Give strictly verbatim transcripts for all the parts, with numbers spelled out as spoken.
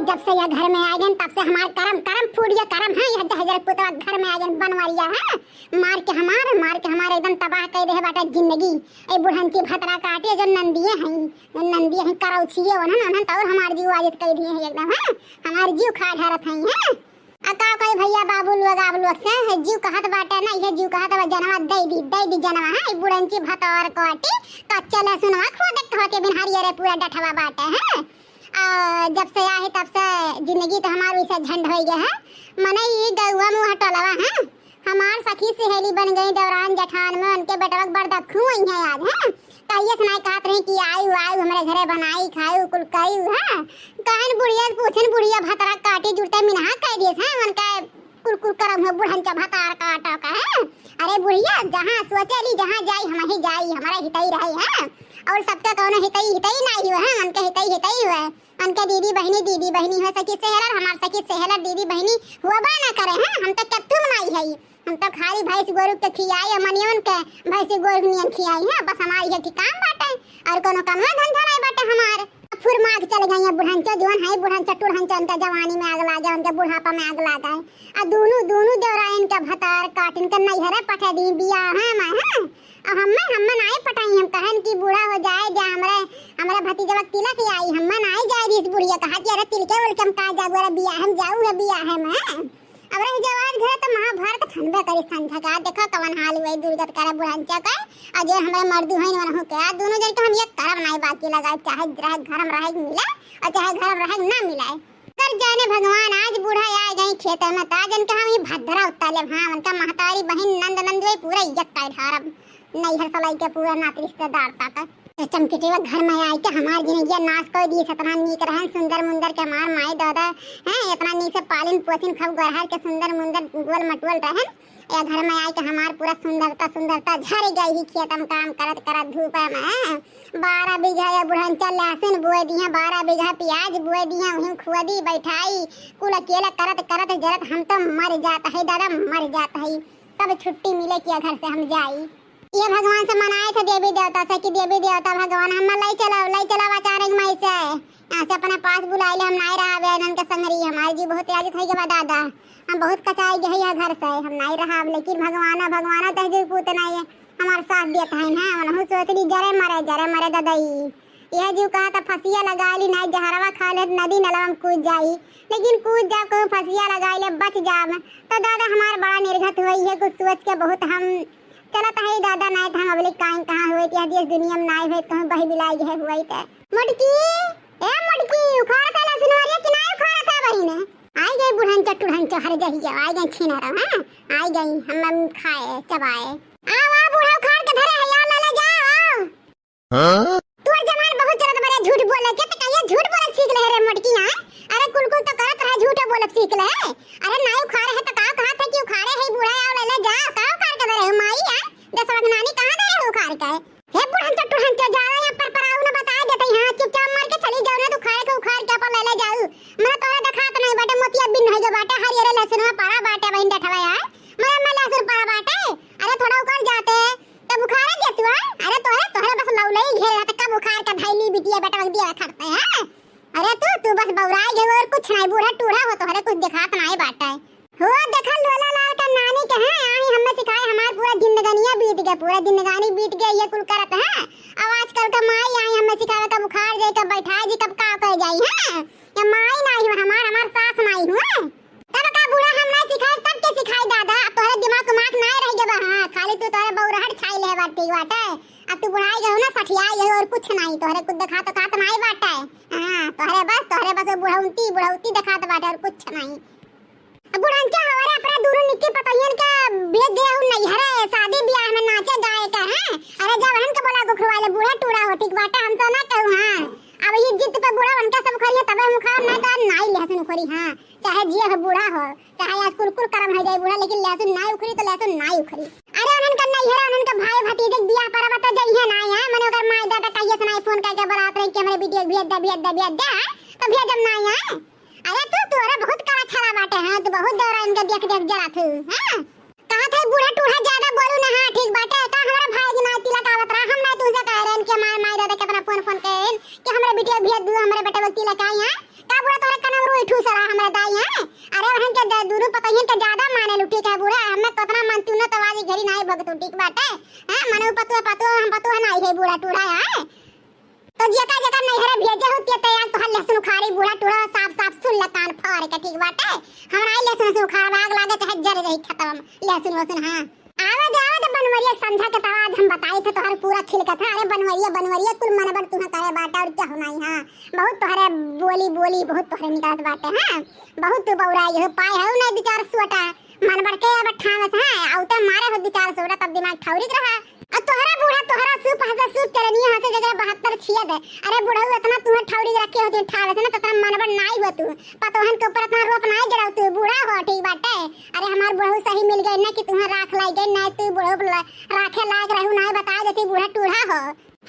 जब से यह घर में आइ गइन, तब से हमार करम, करम फूट गया, करम है, यह दहेजर पुतवा घर में आइ गइन, बनवरिया है, मार के हमार, मार के हमार एकदम तबाह कइ देहे बाटे जिंदगी। ए बुढ़ंची भतरा काटे जो नंदिये हैं, जो नंदिये हैं करौछिये, उन्हन, उन्हन तो और हमार जीव आजित कइ दिहे हैं एकदम, हैं? हमार जीव खा ढारत हैं, हैं? आ का कही भइया, बाबू लोग, आप लोग से है, जीव कहत बाटे ना, ये जीव कहत बा, जनवा दे दी, दे दी जनवा, हैं? ए बुढ़ंची भतरा काटे, कच्चा लहसुनवा खो दे, खो के बिन हरियरे पूरा डठवा बाटे, हैं? आ, जब से आए तब से जिंदगी तो हमार वैसे झंड होइ गए है। मने ई गौवा मुँह टोलवा है, हमार सखी सहेली बन गई देवरान जेठान में, उनके बेटवा के बरदखू हुई है आज, हैं? कहिए से नाई कहत रही कि आयु, आयु, हमरे घरे बनाई, खायु, कुल कयु, हैं? कहन बुढ़िया, पूछन बुढ़िया, भतरा काटी जुड़ते मिनहा कह दिए हैं, उनका कुल कुल करम है बुढ़न का भतार काटो का है। अरे बुढ़िया, जहाँ सोचे ली, जहाँ जाई, हम ही जाई, हमारा हितई रहे है। और सबका कौनो हितई, हितई नाई हुए है, उनके हितई, हितई हुए। उनके दीदी बहिनी, दीदी बहिनी हुए, सखी सहेलर, हमार सखी सहेलर, दीदी बहिनी हुआ बा ना करे है। हम तो कत्तू नाई है, हम तो खाली भैंस गोरू के खियाई, अमनियन के भैंस गोरू नियन खियाई है। बस हमारी ये ठिकान बाटे, और कौनो कमवा धंधा नाई बाटे हमार। फुरमाग चल गई है बुढ़ंचा, जौन है बुढ़ंचा टुढ़ंचा, उनका जवानी में आग लागे, उनके बुढ़ापा में आग लागे। आ दोनों, दोनों देवराइन का भतार काटिन के नैहरे पठे दी बियाह है मैं, हैं? आ हम्मे, हम्मे नाई पटाई, हम कहन कि बूढ़ा हो जाए जा हमरे, हमरे भतीजवा के तिलक आई, हम्मे नाई जाए दी। इस बुढ़िया कहा कि अरे तिलके उलके हम का जाबू, अरे बियाह हम जाऊ है बियाह है मैं। अब रह जवान घरे तो महाभारत ठनबे करी संझा का। देखो कवन हाल हुए दुर्गत करे बुढ़ंचा का, और जो हमरे मर्दू हैं वनहु के। आ दोनों जन के हम एक करम नाई बाकी लगाए, चाहे रहे घर में रहे के मिले और चाहे घर में रहे के ना मिले। कर जाने भगवान, आज बूढ़ा आ गई खेत में, ता जन के हम ही भद्रा उत्ता लेब। हाँ, उनका महतारी बहिन नंद नंदुई पूरा इज्जत काट हारब, नैहर सलाई के पूरा नात रिश्तेदार तक। चमकिटिया घर में आई के हमार जिंदगिया नाश कर दी। सतना नीक रहन सुंदर मुंदर के हमार माई दादा हैं, इतना नीक से पालिन पोसिन, खूब गरहर के सुंदर मुंदर गोल मटोल रहन। या घर में आई के हमार पूरा सुंदरता, सुंदरता झर गई ही खेत में काम करत करत धूप में। बारह बीघा या बुढ़ंचा लहसुन बोए दिए, बारह बीघा प्याज बोए दिए, वहीं खुअदी बैठाई, कुल अकेला करत करत जरत हम तो मर जात है दादा, मर जात है। कब छुट्टी मिले कि घर से हम जाई। ये भगवान से मनाए थे देवी देवता से कि देवी देवता भगवान हम लाई चलाओ, लाई चलाओ अचानक में ऐसे यहाँ से अपने पास बुलाए ले, हम नाई रहा बे इनन के संगरी, हमारे जी बहुत याद थे के बा दादा, हम बहुत कचाई गए यहाँ घर से, हम नाई रहा। लेकिन भगवान, भगवान तहजूर पूत नाई है, हमार साथ देत हैं ना, उनहु सोचली जरे मरे, जरे मरे ददई। यह जीव कहा था फसिया लगा ली, नाई जहरवा खा ले, नदी नलवा में कूद जाई, लेकिन कूद जाब कहूँ फसिया लगा ले बच जाब। तो दादा हमार बड़ा निर्घत हुई है, कुछ सोच के बहुत हम चलत है दादा, नाई तो हम अबले काई कहाँ हुए, यह देश दुनिया में नाई हुए, कहूँ बही बिलाई गए हुए तो। मोटकी, ए मोटकी, उखाड़ के लहसुन वाली कि नाई उखाड़ के बहिने? आई गई बुढ़न चट्टुढ़न चहर जहिया, आई गई छीना रहा, हाँ? आई गई हम, हम खाए, चबाए। आओ, आओ, बूढ़ा उखाड़ के धरे है, यार, ले, ले जाओ, आओ। हाँ? तोर जबान बहुत चलत बा रे झूठ बोले के, त कहिया झूठ बोले सीख ले रे मोटकी, हाँ? अरे कुल कुल तो करत रहे, झूठ बोले सीख ले। अरे नाई उखाड़े है त का कहा था कि उखाड़े है, बूढ़ा आओ ले, ले जाओ, का उखाड़ के धरे हो माई, हाँ? दसवा के नानी कहाँ धरे हो उखाड़ के? हे बुढ़न तो टुढ़न तो जाओ, यहाँ पर पराऊ न बता देते, हाँ? चुपचाप मार के चली जाओ ना, तो उखाड़ के, उखाड़ के अपन ले, ले जाओ। मने तोरा देखात नहीं बाटे, मोतिया बिन है जो बाटे, हरियरे लहसुन में पड़ा बाटे, बहिन डठवा यार। मने मैं लहसुन पड़ा बाटे, अरे थोड़ा उकर जाते। तब उखाड़े दे तू, हाँ? अरे तोहरे, तोहरे बस लौलई घेरे रहा, त कब उखाड़ के धैली बिटिया बेटवा के दिया खड़ते हैं? अरे तू, तू बस बौराई गए और कुछ नहीं, बूढ़ा टूढ़ा हो, तोहरे कुछ दिखात नहीं बाटे। हो देखल लोला लाल का नानी के हैं, आई हमें सिखाए, हमार पूरा जिंदगानिया बीत गए, पूरा जिंदगानी बीत गए, ये कुल करत हैं। अब आजकल का माई आई हमें सिखावे, कब उखाड़ जाए, कब बैठाए जी, कब का कह जाई, हैं? ये माई नहीं हुआ हमार, हमार सास नहीं हुआ। तब का बूढ़ा हम ना सिखाए, तब के सिखाई दादा? अब तोहरे दिमाग उमाग ना रह गए बा, हाँ, खाली तू तोहरे बौरहट छाई ले बाटी बाटे। अब तू बुढ़ाई गए हो ना, सठियाई गए हो और कुछ नहीं, तोहरे कुछ देखा तो खात नहीं बाटे। हाँ, तोहरे बस, तोहरे बस वो बुढ़ौती, बुढ़ौती देखात बाटे और कुछ नहीं। अब बुढ़ंचा हमारे अपना दोनों निक्की पतोहियन के भेज दे हूँ नैहरे, शादी ब्याह में नाचे गाए का है। अरे जब हन के बोला गुखरवा ले, बूढ़ा टूढ़ा हो, ठीक बाटे, हम तो ना कहूँ, हाँ। अब ये जिद पे बूढ़ा उनका सब करिए, तबे हम खाओ, ना तो नाई लहसुन उखरी, हाँ। चाहे जिए हो बूढ़ा हो, चाहे आज कुल कुल करम हो जाए बूढ़ा, लेकिन लहसुन नाई उखरी तो लहसुन नाई उखरी। अरे उन्हन का नैहरा, उन्हन का भाई भतीजे के बियाह परब तो जइहे नाई है, मने ओकर माई दादा कहिए से नाई फोन करके बोलात रही कि हमरे बिटिया के भेज दे, भेज दे, भेज दे, हैं? तो भेजम नाई है। अरे तू, तू अरे बहुत काला छाला बाटे, हैं? तू बहुत देवरा इनके देख देख जरा तू, हैं? कहा थे बूढ़ा टूढ़ा ज्यादा बोलू ना, हाँ ठीक बाटे, का हमरा भाई के नाई तिलक आवत रहा, हम नाई तुझसे कह रहे इनके माई, माई दादा के अपना फोन फोन के कि हमरे बिटिया के भेज दू, हमरे बेटे के तिलक आई, हैं? का बूढ़ा तोहरे कनम इनका ज्यादा माने लू, ठीक है बूढ़ा, हमें कतना मानती हूँ ना, तो आज घरी नाई भगतू, ठीक बाटे। हाँ, मने उ पतुआ, पतुआ, हम पतुआ नाई है, बूढ़ा टूढ़ा है। तो जेका जेका नैहरे भेजे होती है, तो यार तोहर लहसुन उखाड़ी, बूढ़ा टूढ़ा, साफ साफ सुन ले कान फाड़ के, ठीक बाटे। हमरा आई लहसुन उखाड़, आग लागे चाहे जर जाई खेतवा में, लहसुन वहसुन, हाँ। आवे दे, आवे दे बनवरिया, संझा के तवा आज हम बताई थे तोहर पूरा खिलकत है। अरे बनवरिया, बनवरिया कुल मनबट तुम्हें करे बाटे, और क्या होना ही, हाँ। बहुत तोहरे बोली, बोली बहुत तोहरे निकलत बाटे, हाँ। बहुत तू बौराई हो, पाए हो नहीं दो चार सोटा। मनबट के अब ठावस, हाँ, आउते मारे हो दो चार सोटा, तब दिमाग ठौरित रहा। आ तोहरा बूढ़ा, तोहरा सूप हंसे सूप चरनिया हंसे जगह बहत्तर छिया दे। अरे बुढ़ऊ, इतना तुम्हें ठौरी रखे होती ठावे से ना, तो इतना मनबट नाई हुआ तू। पतोहन के ऊपर इतना रोप नाई जड़ाऊ तू, बूढ़ा हो, ठीक बाटे। अरे हमार बुढ़ऊ सही मिल गए ना कि तुम्हें राख लाई गए, नाई तू बुढ़ऊ ला-, राखे लायक रहू, नाई बता देती, बूढ़ा टूढ़ा हो।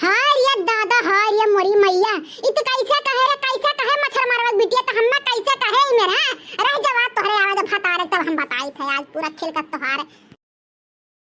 हाय रे दादा, हाय रे मोरी मैया, इ तो कैसे कहे रे, कैसे कहे मच्छर मारवा बिटिया, तो हम्मा कैसे कहे इ मेरा? रह जवा तोहरे आवे दे भतारे, तब हम बताई थे आज पूरा खिलकत तोहार।